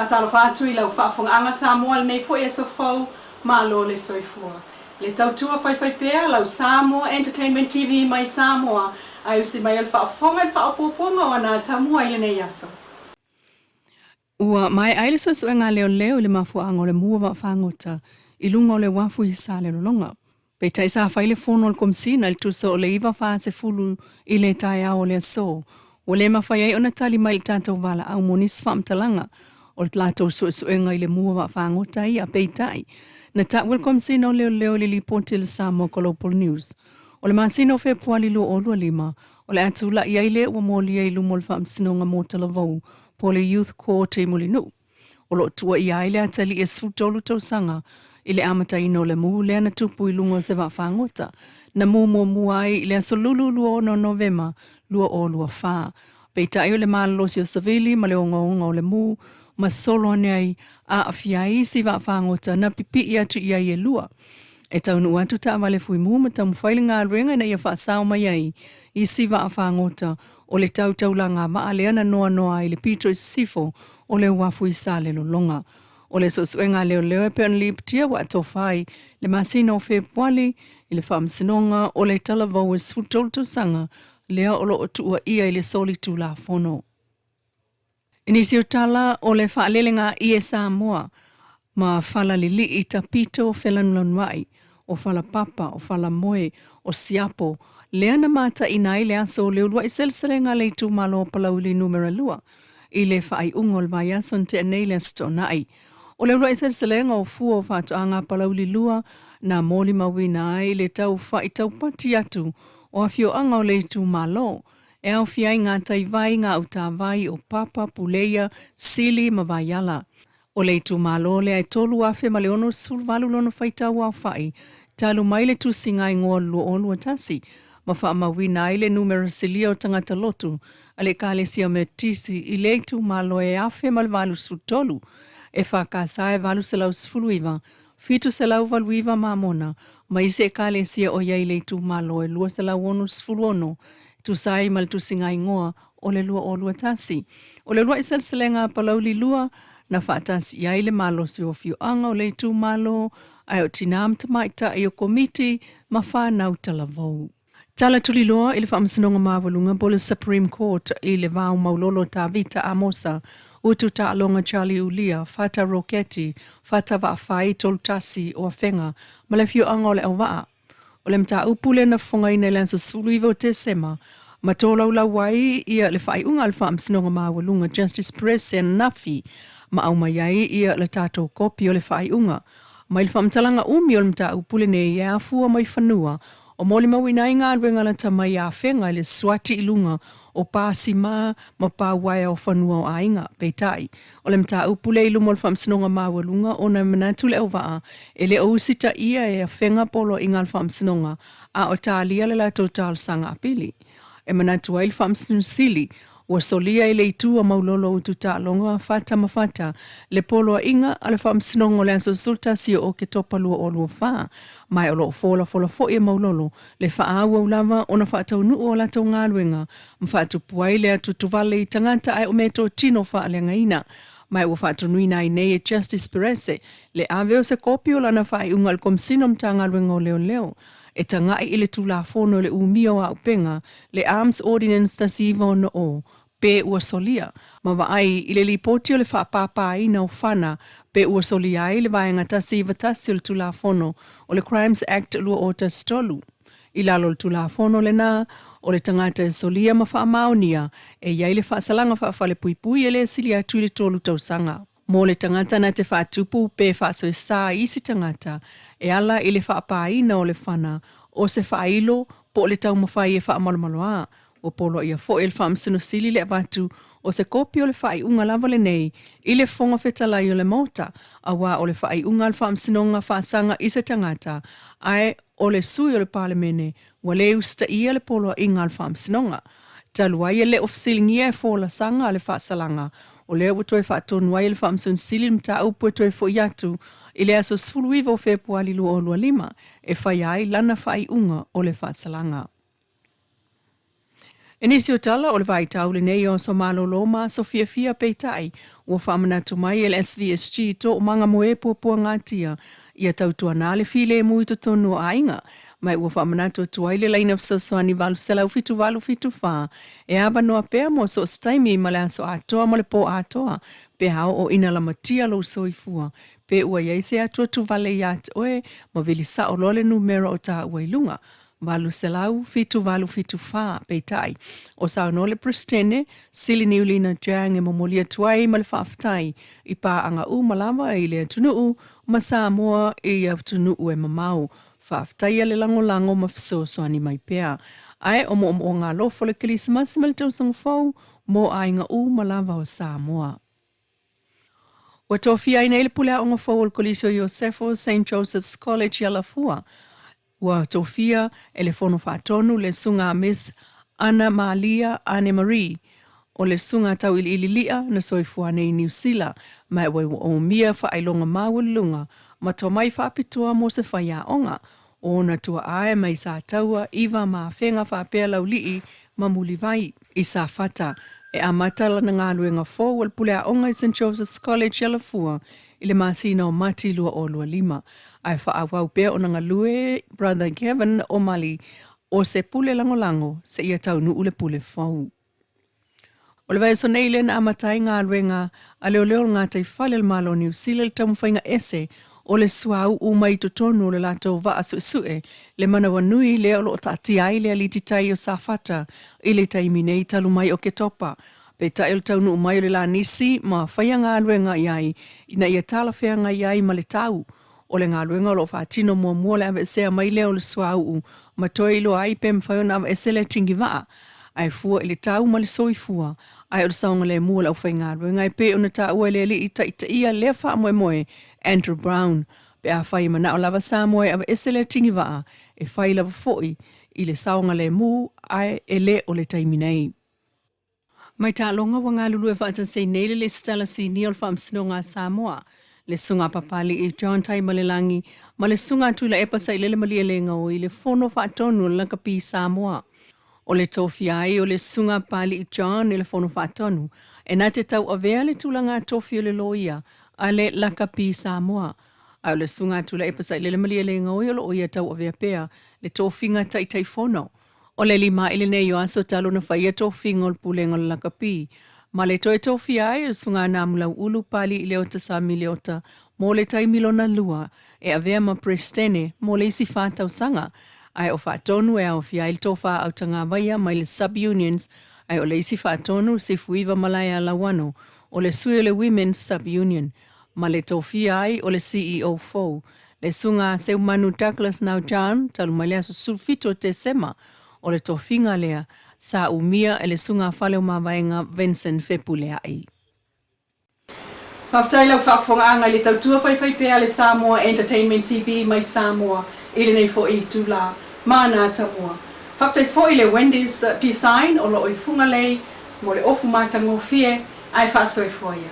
Faatalofa atu i lau faafofogaaga Samoa i lenei foi aso fou, malo le soifua. Le tautua faifaipea lau Samoa Entertainment TV mai Samoa ae usi mai o le faafofoga i le faaopoopoga o ana atamua i lenei aso. Ua maea ai le suesuega a leoleo i le mafuaaga o le mu o vaafagota i luga o le uafu i Salelologa. Peitai sa fai le fono a le Komesina i le tusa o le 9:40 i le taeao o le aso, ua le mafai ai ona tali mai i le tatou valaau mo nisi faamatalaga o le latou suesuega i le mu o vaafagota ia. Peitai, na tau e le Komesina o Leoleo i le lipoti a le Samoa Global News o le masina o Fepuali 2025 o le a tulai ai le ua molia i luma o le Faamasinoga mo Talavou po o le Youth Court i Mulinuu. O lo o tuuaia ai le atalii e 13 tausaga i le amataina o le mu lea na tupu i luga o se vaafagota na mu muamua ai i le aso Lulu 26 Novema 2024. Peitai o le malolosi o savili ma le ogaoga o le mu ma solo ane ai aafia ai isi vaafagota na pipii atu i ai e lua. E taunuu atu taavale fuimu ma taumafai le galuega ina ia faasao mai ai isi vaafagota o le tau taulaga vaa lea na noanoa ai i le pito i sisifo o le uafu i Salelologa. O le suesuega a leoleo e pei ona lipotia ua atofa ai le masina o Fepuali i le Faamasinoga o le Talavou e 13 tausaga lea o lo o tuuaia i le solitulafono. I nisi o tala o le faalelega ie Samoa ma Falalilii Tapito Felanulanuai, o Falapapa, o Falamoe, o Siapo, lea na mataina ai le aso o le uluai seleselega a le itumalo o Palauli Numera 2 i le faaiuga o le vaiaso na tea nei le Aso Toonai. O le uluai seleselega o fua o faatoaga a Palauli 2 na molimauina ai le tau fai taupati atu o afioaga o le itumalo e aofia ai ngā taivai, ngā utavai o Papa, Puleia, Sili ma Vaiala. O le itumalo lea e 3,068 lona faitau aofai talu mai le tusiga igoa 2021 ma faamauina ai le numera silia o tagata lotu a le Ekalesia Metotisi i le itumalo e 1,083 e FKS e 819 789 mamona ma isi Ekalesia o i ai i le itumalo e 266 e tusa ai ma le tusiga igoa o le 2021. O le uluai seleselega a Palauli 2 na faatasi i ai le malosi o afioaga o le itumalo ae o tinā ma tamaitai o komiti ma fanau talavou. Tala tuliloa i le Faamasinoga Maualuga po o le Supreme Court i le vao maulolo Tavita Amosa, Utu Taaloga Charlie Ulia, Fata Roketi, Fata Vaafai 31 o Afega ma le afioaga o Leauvaa. O le mataupu lea na fofogaina i le aso 19 o Tesema ma tolaulau ai ia le faaiuga a le Faamasinoga Maualuga Justice Perez ananafi ma aumai ai ia le tatou kopi o le faaiuga. Mai le faamatalaga umi o le mataupu lenei e afua mai fanua o molimauina ai galuega lata mai Afega i le suati i luga o pā sima ma pā uaea o fanua o aiga. Peitai, o le mataupu lea i luma o le Faamasinoga Maualuga ona e manatu le auvaa e le o usitaia e Afega poloaiga a le Faamasinoga a o talia le latou talosaga apili. E manatu ai le Faamasino Sili Ua solia i le itu a Maulolo Utu Taaloga, Fata ma Fata, le poloaiga a le Faamasinoga o le aso 11 o Oketopa 2024, ma e o lo o folafola foi e Maulolo le faaauau lava ona faataunuu o latou galuega ma faatupu ai le atuatuvale i tagata ae o meatotino faaleagaina. Ma e ua faatonuina ai nei e Justice Perese le ave o se kopi o lana faaiuga i le Komesina o Matagaluega o Leoleo e taga'i i le Tulafono i le umia o auupega, le Arms Ordinance 1960, pe ua solia, ma vaai i le lipoti o le faapāpāina o fana pe ua solia ai le Vaega 191 o le Tulafono o le Crimes Act 2013. I lalo o le Tulafono lena, o le tagata e solia ma faamaonia e i ai le faasalaga faafalepuipui e le sili atu i le tolu tausaga. Mo le tagata na te faatupu pe faasoesa i isi tagata e ala i le faapāina o le fana o se faailo po o le taumafai e faamalomaloā, ua poloaia foi e le Faamasino Sili le avatu o se kopi o le faaiuga lava lenei i le Fofoga Fetalai o le Maota, auā o le faaiuga a le Faamasinoga faasaga i se tagata ae o le sui o le Palemene ua le usitaia le poloaiga a le Faamasinoga. Talu ai e le o fesiligia e folasaga a le faasalaga, o lea ua toe faatonu ai e le Faamasino Sili le mataupu e toe foi atu i le aso 19 o Fepuali 2025 e faia ai lana faaiuga o le faasalaga. I nisi o tala o le vaitau lenei o aso malolo ma aso fiafia peitai ua faamanatu mai e le SVSG toomaga mo e puapuagatia ia tautuana le filemu i totonu o aiga ma ua faamanatu atu ai le laina fesoasoani 800 7874 e avanoa pea mo so o se taimi ma le aso atoa ma le po atoa pe a oo ina lamatia lou soifua pe ua i ai se atuatuvale ia te oe ma vili sao loa le numera o taua i luga 800 7874. Peitai o saunoa le Peresetene Sili Niulina Jang e momoli atu ai ma le faafetai i paaga uma lava i le atunuu ma Samoa i atunuu e mamao. Faafetaia le lagolago ma fesoasoani mai pea. Ae o moomooga alofa o le Kerisimasi ma le tausaga fou mo aiga uma lava o Samoa. Ua tofia ai nei le pule aoga fou o le Kolisi o Iosefo, St Joseph's College i Alafua. Ua tofia e le Fono Faatonu le susuga Miss Ana Malia Ane Marie o le susuga tauiliili na soifua nei i Niu Sila ma ua umia faailoga maualuluga ma tomai faapitoa mo se faiaoga o ona tuaa mai Sataua, Iva ma Afega faapea Laulii ma Mulivai i Safata. E amata lana galuega fou o le pule aoga i St Joseph's College i Alafua i le masina o Mati 2025 ae faaauau pea ona galue Brother Kevin O'Malley o se pule lagolago seia taunuu le pule fou. O le vaiaso nei lea na amata ai galuega a leoleo o le gataifale o le Malo o Niu Sila i le taumafaiga ese o le suauu mai totonu o le latou vaa suesue le manawanui lea o loo taatia ai le alititai o Safata i le taimi nei talu mai Oketopa. Peitai o le taunuu mai o le lanisi ma faia galuega i ai ina ia talafeagai ai ma le tau o le galuega o loo faatino muamua le aveesea mai lea o le suauu ma toe iloa ai pe mafai ona aveese le tigivaa ae fua i le tau ma le soifua ae o le saogalemu o le aufaigaluega e pei ona taua e le alii taitaia lea faamoemoe Andrew Brown pe afai e manao lava Samoa e aveese le tigivaa e fai lava foi i le saogalemu ae e le o le taimi nei. Mai taaloga ua galulue faatasi nei le Lesitala Sinia o le Faamasinoga a Samoa, le Susuga Papali'i John Taimalelagi ma le Susuga Tuilaepa Sailele Malielegaoi i le Fono Faatonu o le Lakapi Samoa. O le tofia ai o le Susuga Papali'i John i le Fono Faatonu e na te tauavea le tulaga tofi o le loia a le Lakapi Samoa. A o le Susuga Tuilaepa Sailele Malielegaoi o loo ia tauavea pea le tofiga Taitaifono. O le 5 i lenei o aso talu na faia tofiga o le pulega o le lakapi. Ma le toe tofia ai o le Susuga Namulauulu Pali Leota Sami Leota mo le taimi lona lua e avea ma Peresetene mo le isi 4 tausaga. Ae o faatonu e aofia ai le tofa autagavaia mai le Sub-Unions ae o le isi faatonu Sifuiva Malaea Lauano o le sui o le Women's Sub-Union. Ma le tofia ai o le CEO fou le Susuga Seumanu Douglas Naujan talu mai le aso 17 Tesema o le tofiga lea sa umia e le Susuga Faleomavaega Vincent Fepuleai. Faafetai lau faafofogaaga i le tautua faifaipea le Samoa Entertainment TV mai Samoa i lenei foi itulā ma na tamua. Faafetai foi le Wendy's Design o loo i Fugalei mo le ofu matagofie ae faasoifua ia.